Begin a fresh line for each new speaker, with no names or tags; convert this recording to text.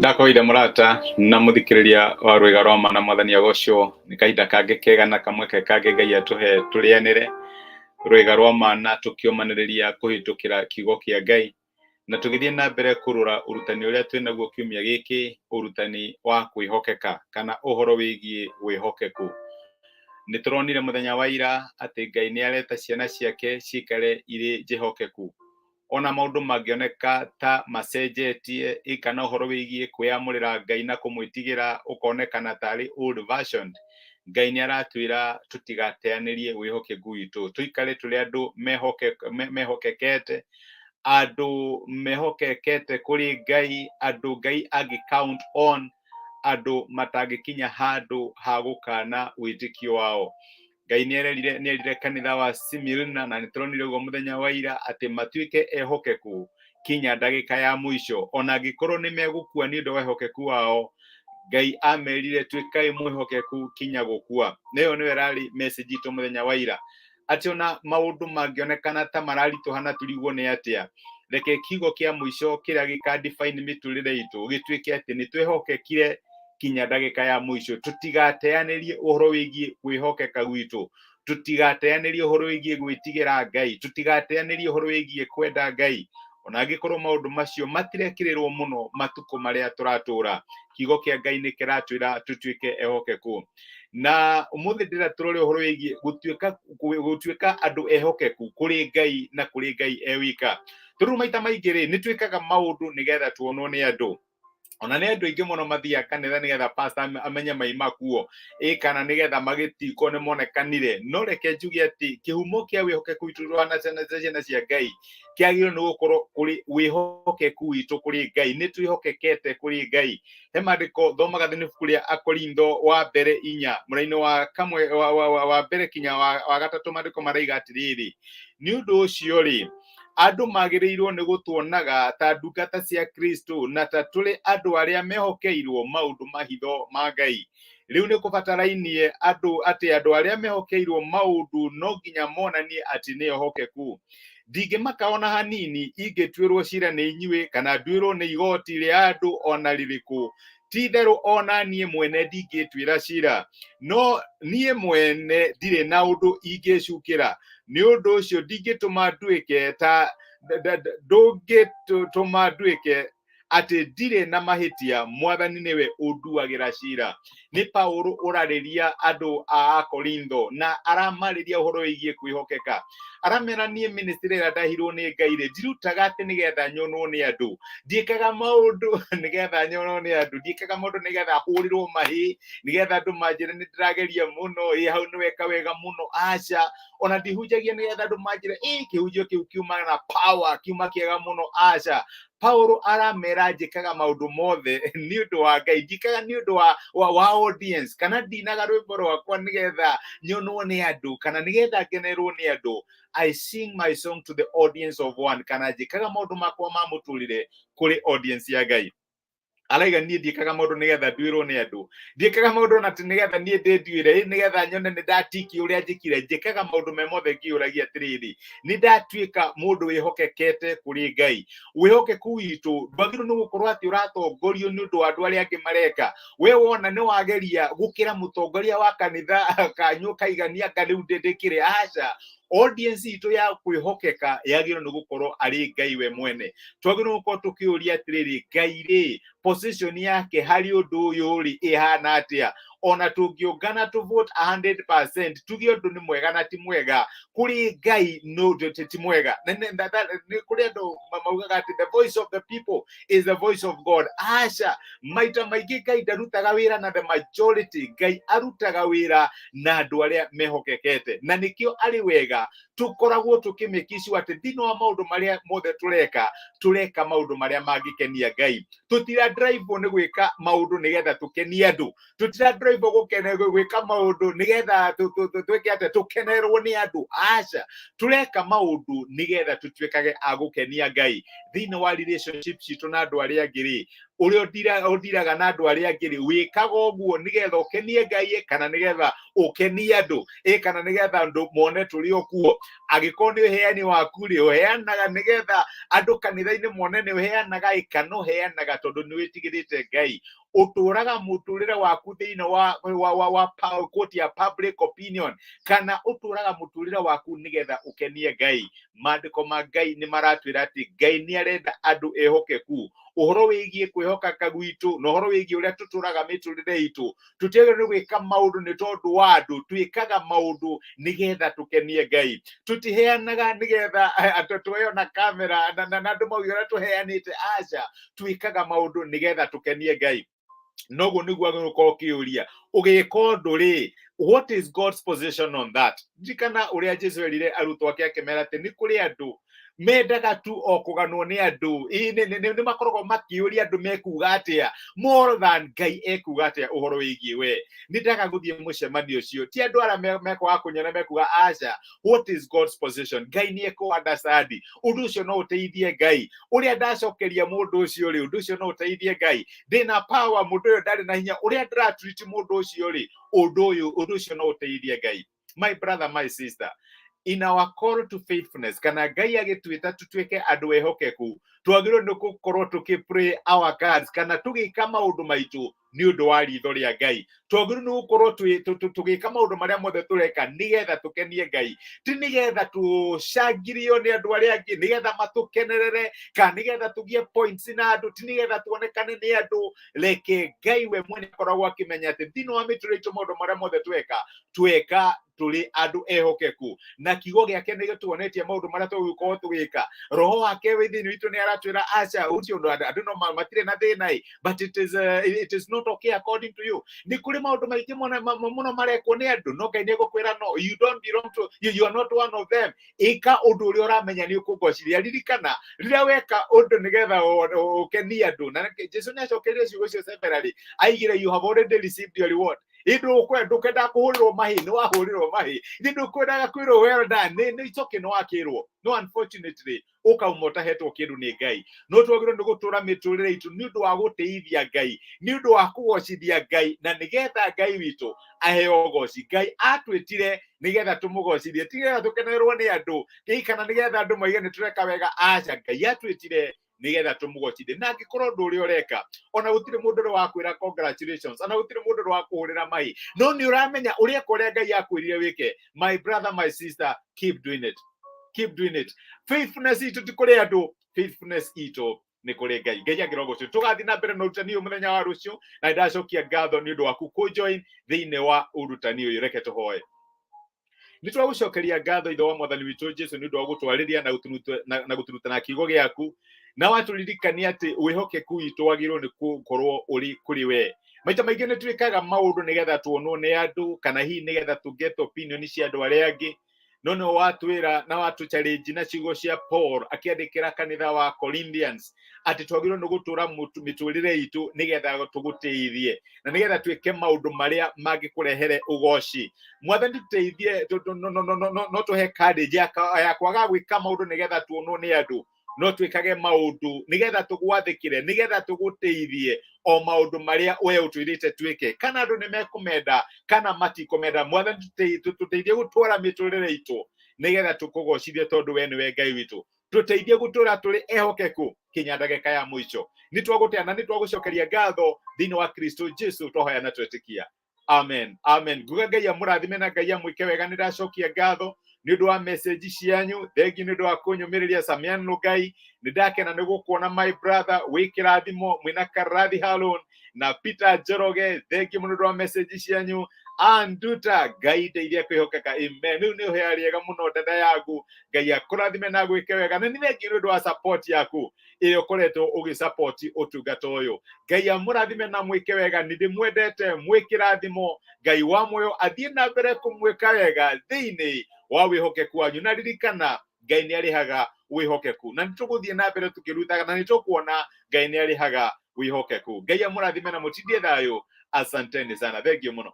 Ndakũhoire mũrata na mũthikĩrĩria wa rwĩga rwa ma na mwathani agocwo nĩ kahinda kangĩ kega na kamweke kangĩ Ngai atũhe tũrĩanĩre rwĩga rwa ma na tũkĩũmanĩrĩria kũhĩtũkĩra kiugo kĩa Ngai na tũgĩthiĩ na mbere kũrora ũrutani ũrĩa twĩ naguo kiumia gĩkĩ, ũrutani wa kwĩhokeka kana ũhoro wĩgiĩ wĩhokeku. Nĩ tũronire mũthenya wa ira atĩ Ngai nĩ areta ciana ciake cikare irĩ njĩhokeku. Ona maũndũ mangĩoneka ta macenjetie ĩ kana ũhoro wĩgiĩ kwĩyamũrĩra Ngai na kũmwĩtigĩra ũkonekana tarĩ old version, Ngai nĩ aratwĩra tũtigateanĩrie wĩhokeku witũ, tũikare tũrĩ andũ mehokekete, andũ mehokekete kũrĩ Ngai, andũ Ngai angĩ count on, andũ matangĩkinya handũ ha gũkana wĩtĩkio wao. Ngai nĩerire nĩerire kanitha wa Simirna na nĩtũronire ũguo mũthenya wa ira atĩ matuĩke ehokeku kinya ndagĩka ya mũico ona angĩkorwo nĩ megũkua nĩ ũndũ wa ehokeku wao. Ngai amerire tuĩkai mwĩhokeku kinya gũkua. Na ĩyo nĩyo ĩrarĩ message itũ mũthenya wa ira, atĩ ona maũndũ mangĩonekana ta mararitũha na tũrigwo nĩ atĩa, reke kiugo kĩa mũico kĩrĩa gĩka define mĩtũrĩre itũ gĩtuĩke atĩ nĩ twehokekire kinya ndagĩka ya mũico. Tũtigateanĩrie ũhoro wĩgiĩ kwĩhokeka gwitũ, tũtigateanĩrie ũhoro wĩgiĩ gwĩtigĩra Ngai, tũtigateanĩrie ũhoro wĩgiĩ kwenda Ngai, ona angĩkorwo maũndũ macio matirekĩrĩrwo mũno matukũ marĩa tũratũra. Kiugo kĩa Ngai nĩ kĩratwĩra tũtuĩke ehokeku, na ũmũthĩ ndĩra tũrore ũhoro wĩgiĩ gũtuĩka andũ ehokeku kũrĩ Ngai na kũrĩ Ngai e wika. Tondũ maita maingĩ rĩ, nĩ twĩkaga maũndũ nĩgetha tuonwo nĩ andũ. Ona nĩ andũ aingĩ mũno mathiaga kanitha nĩgetha pastor amenye maima kuo ĩ kana nĩgetha magĩtiko nĩ monekanire. No reke njuge atĩ kĩhumo kĩa wĩhokeku witũ tũhana ciana cia Ngai kĩagĩrĩirwo nĩ gũkorwo kũrĩ wĩhokeku witũ kũrĩ Ngai. Nĩ twĩhokekete kũrĩ Ngai. He maandĩko thomaga thĩinĩ ibuku rĩa Akorintho wa mbere 4 mũraini wa kamwe wa mbere kinya wa gatatũ, maandĩko maraiga atĩrĩrĩ, nĩ ũndũ ũcio rĩ, andũ magĩrĩirwo nĩ gũtuonaga ta ndungata cia Kristo na ta tũrĩ andũ arĩa mehokeirwo maũndũ mahitho ma Ngai. Rĩu nĩ kũbatarainie andũ atĩ andũ arĩa mehokeirwo maũndũ no nginya monanie atĩ nĩ ehokeku. Ndingĩmaka ona hanini ingĩtuĩrwo cira nĩ inyuĩ kana nduĩrwo nĩ igoti rĩa andũ ona rĩrĩkũ. Ti-itherũ o na niĩ mwene ndingĩĩtuĩra ciira, no niĩ mwene ndirĩ na ũndũ ingĩĩcukĩra. Nĩ ũndũ ũcio ndingĩtũma nduĩke ta ndũngĩtũma nduĩke atĩ ndirĩ na mahĩtia, Mwathani nĩwe ũnduagĩra ciira. Nĩ Paulo ũrarĩria andũ a Akorintho na aramarĩria ũhoro wĩgiĩ kwĩhokeka. Aramera niĩ ministry ĩrĩa ndahirwo nĩ Ngai rĩ, ndirutaga atĩ nĩgetha nyonwo nĩ andũ, ndiĩkaga maũndũ nĩgetha nyonwo nĩ andũ, ndiĩkaga maũndũ nĩgetha hũrĩrwo mahĩ, nĩgetha andũ manjĩre nĩ ndĩrageria mũno, ĩ hau nĩweka wega mũno, aca. Ona ndihunjagia nĩgetha andũ manjĩre ĩ kĩhunjio kĩu kiuma na power, kiuma kĩega mũno, aca. Paulo aramera njĩkaga maũndũ mothe nĩ ũndũ wa Ngai, njĩkaga nĩ ũndũ wa audience, kana ndinaga rwĩmbo rwakwa nĩgetha nyonwo nĩ andũ kana nĩgetha ngenerwo nĩ andũ. I sing my song to the audience of one, kana njĩkaga maũndũ makwa ma mũtũrĩre kũrĩ audience ya Ngai. Araiga niĩ ndiĩkaga maũndũ nĩgetha nduĩrwo nĩ andũ, ndiĩkaga maũndũ ona atĩ nĩgetha niĩ ndĩnduĩre, ĩ nĩgetha nyone nĩ ndatiki ũrĩa njĩkire. Njĩkaga maũndũ me mothe ngĩũragia atĩrĩrĩ, nĩ ndatuĩka mũndũ wĩhokekete kũrĩ Ngai? Wĩhokeku witũ ndwagĩrĩirwo nĩ gũkorwo atĩ ũratongorio nĩ ũndũ wa andũ arĩa angĩ mareka. We wona nĩ wageria gũkĩra mũtongoria wa kanitha kanyu ũkaigania anga rĩu ndĩkĩrĩ, aca. Audience itũ ya kwĩhokeka yagĩrĩirwo nĩ gũkorwo arĩ Ngai we mwene. Twagĩrĩirwo gũkorwo tũkĩũria atĩrĩrĩ, Ngai rĩ, position yake harĩ ũndũ ũyũ rĩ ĩhana atĩa? Ona tũngĩũngana tũ vote 100% tuge ũndũ nĩ mwega na ti mwega, kũrĩ Ngai no ti mwega. Nĩ kũrĩ andũ maugaga atĩ the voice of the people is the voice of God. Aca, maita maingĩ Ngai ndarutaga wĩra na the majority, Ngai arutaga wĩra na andũ arĩa mehokekete. Na nĩkĩo arĩ wega tũkoragwo tũkĩmĩkicua atĩ thĩinĩ wa maũndũ marĩa mothe tũreka, tũreka maũndũ marĩa mangĩkenia Ngai. Tũtira drive nĩ gwĩka maũndũ nĩgetha tũkenie andũ, tũtira drive gũkene gwĩka maũndũ nĩgetha twĩke atĩa, tũkenerwo nĩ andũ, aca. Tũreka maũndũ nĩgetha tũtuĩkage a gũkenia Ngai. Thĩinĩ wa relationship citũ na andũ arĩa angĩ rĩ, Ũrĩa ũndiraga na andũ arĩa angĩ rĩ, wĩkaga ũguo nĩgetha ũkenie Ngai kana nĩgetha ũkenie andũ, ĩ kana nĩgetha andũ mone tũrĩ o kuo? Angĩkorwo nĩ ũheani waku rĩ, ũheanaga nĩgetha andũ kanitha-inĩ mone nĩ ũheanaga, ĩ kana ũheanaga tondũ nĩ wĩtigĩrĩte Ngai? Ũtũraga mũtũrĩre waku thĩinĩ wa quote ya public opinion, kana ũtũraga mũtũrĩre waku nĩgetha ũkenie Ngai? Maandĩko ma Ngai nĩ maratwĩra atĩ Ngai nĩ arenda andũ ehokeku. Ũhoro wĩgiĩ kwĩhokeka gwitũ na ũhoro wĩgiĩ ũrĩa tũtũraga mĩtũrĩre itũ, tũtiagĩrĩirwo nĩ gwĩka maũndũ nĩ tondũ wa andũ. Twĩkaga maũndũ nĩgetha tũkenie Ngai. Tũtiheanaga nĩgetha andũ tuoywo na kamera na andũ mauge ũrĩa tũheanĩte. Aca, twĩkaga maũndũ nĩgetha tũkenie Ngai. Noguo nĩguo agĩrĩirwo gũkorwo ũkĩũria ũgĩka ũndũ rĩ, what is God's position on that? Ririkana ũrĩa Jesu erire arutwo ake, akĩmera atĩ nĩ kũrĩ andũ mendaga tu o kũganwo nĩ andũ. Ĩ, nĩ makoragwo makĩũria andũ mekuga atĩa more than Ngai ekuga atĩa ũhoro wĩgiĩ we. Nĩ ndaga gũthiĩ mũcemanio ũcio, ti andũ arĩa mekwaga kũnyona mekuga. Aca, what is God's position? Ngai nĩ ekũ understand ũndũ ũcio? No ũteithie Ngai ũrĩa ndacokeria mũndũ ũcio rĩ? Ũndũ ũcio no ũteithie Ngai? Ndĩna power, mũndũ ũyũ ndarĩ na hinya. Ũrĩa ndĩratreat mũndũ ũcio rĩ, ũndũ ũcio no ũteithie Ngai? My brother, my sister, in our call to faithfulness, kana Ngai agĩtwĩta tũtuĩke andũ ehokeku, twagĩrĩirwo nĩ gũkorwo tũkĩ play our cards kana tũgĩka maũndũ maitũ nĩ ũndũ wa ritho rĩa Ngai. Twagĩrĩirwo nĩ gũkorwo tũgĩka maũndũ marĩa mothe tũreka nĩgetha tũkenie Ngai, ti nĩgetha tũcangirio nĩ andũ arĩa angĩ, nĩgetha matũkenerere, kana nĩgetha tũgĩe points na andũ, ti nĩgetha tuonekane nĩ andũ. Reke Ngai we mwene akoragwo akĩmenya atĩ thĩinĩ wa mĩtũrĩre itũ, maũndũ marĩa mothe tweka, tweka tũrĩ andũ ehokeku, na kiugo gĩake nĩ gĩtuonetie maũndũ marĩa tũgũkorwo tũgĩka. Roho wake wĩ thĩinĩ witũ nĩ aratwĩra aca, ũcio ũndũ andũ no matirĩ na thĩna ĩ, but it is not okay according to you. Nĩ kũrĩ maũndũ maingĩ mũno mũno marekwo nĩ andũ, no Ngai nĩ egũkwĩra, "No, you don't belong to you, you are not one of them." Ĩka ũndũ ũrĩa ũramenya nĩ ũkũngocithia. Ririkana, rĩrĩa weka ũndũ nĩgetha ũkenie andũ, na Jesu nĩ acokerire ciugo icio severally, aigire, "You have already received your reward." Ĩ ndũkwendaga kũhũrĩrwo mahĩ, nĩ wahũrĩrwo mahĩ. Ĩ ndũkwendaga kwĩrwo "well done", nĩ it's okay, nĩ wakĩrwo. No unfortunately ũkauma ũtahetwo kĩndũ nĩ Ngai. No twagĩrĩirwo nĩ gũtũra mĩtũrĩre itũ nĩ ũndũ wa gũtĩithia Ngai, nĩ ũndũ wa kũgocithia Ngai, na nĩgetha Ngai witũ aheo ũgoci. Ngai atwĩtire nĩgetha tũmũgocithie, ti nĩgetha tũkenerwo nĩ andũ kĩ kana nĩgetha andũ moige nĩ tũreka wega. Aca, Ngai atwĩtire nĩgetha tũmũgocithie. Na angĩkorwo ũndũ ũrĩa ũreka, ona gũtirĩ mũndũ ũrĩ wakwĩra "congratulations", ona gũtirĩ mũndũ ũrĩ wakũhũrĩra mahi, no nĩ ũramenya ũrĩa ũrĩa Ngai akwĩrire wĩke, my brother, my sister, keep doing it, keep doing it. Faithfulness itũ ti kũrĩ andũ, faithfulness itũ nĩ kũrĩ Ngai. Ngai angĩrogocwo. Tũgathiĩ na mbere na ũrutani ũyũ mũthenya wa rũciũ, na nĩndacokia ngatho nĩ ũndũ waku kũjoin thĩinĩ wa ũrutani ũyũ. Reke tũhoe. Nĩ twagũcokeria ngatho, Ithe wa Mwathani witũ Jesu, nĩ ũndũ wa gũtwarĩria na gũtũrutana kiugo gĩaku, na watũririkania atĩ wĩhokeku witũ wagĩrĩirwo nĩ gũkorwo ũrĩ kũrĩ we. Maita maingĩ nĩ twĩkaga maũndũ nĩgetha tuonwo nĩ andũ, kana hihi nĩgetha tũ get opinion cia andũ arĩa angĩ, no nĩ watwĩra na watũ challenge na ciugo cia Paul akĩandĩkĩra kanitha wa Corinthians atĩ twagĩrĩirwo nĩ gũtũra mĩtũrĩre itũ nĩgetha tũgũtĩithie na nĩgetha twĩke maũndũ marĩa mangĩkũrehere ũgoci. Mwathani, tũteithie no tũhe courage ya kwaga gwĩka maũndũ nĩgetha tuonwo nĩ andũ, no twĩkage maũndũ nĩgetha tũgwathĩkĩre, nĩgetha tũgũtĩithie o maũndũ marĩa we ũtwĩrĩte twĩke, kana andũ nĩ mekũmenda kana matikũmenda. Mwathani, tũteithie gũtwara mĩtũrĩre itũ nĩgetha tũkũgocithie, tondũ we nĩwe Ngai witũ. Tũteithie gũtũra tũrĩ ehokeku kinya ndagĩka ya mũico. Nĩ twagũtĩa na nĩ twagũcokeria ngatho thĩinĩ wa Kristo Jesu twahoya na twetĩkia. Amen, amen. Nguga Ngai amũrathime na Ngai amwĩke wega. Nĩ ndacokia ngatho nĩ ũndũ wa message cianyu. Thengi nĩ ũndũ wa kũnyũmĩrĩria. Samian Lugai, nĩ ndakena nĩ gũkuona, my brother, wĩ kĩrathimo. Mwĩna Karathi Halon na Peter Njoroge, thengi mũno nĩ ũndũ wa message cianyu. Anduta, Ngai ndeithia kwĩhokeka. Amen. Rĩu nĩ ũhea rĩega mũno, dada yaku. Ngai akũrathime na gwĩke wega, na nĩ thengi nĩ ũndũ wa support yaku ĩrĩa ũkoretwo ũgĩsupport ũtungata ũyũ. Ngai amũrathime na mwĩke wega. Nĩ ndĩmwendete. Mwĩ kĩrathimo. Ngai wa muoyo athiĩ na mbere kũmwĩka wega thĩinĩ wa wĩhokeku wanyu. Na ririkana, Ngai nĩ arĩhaga wĩhokeku, na nĩ tũgũthiĩ na mbere tũkĩrutaga na nĩ tũkuona Ngai nĩ arĩhaga wĩhokeku. Ngai amũrathime na mũtindie thayũ. Asanteni sana, thank you mũno.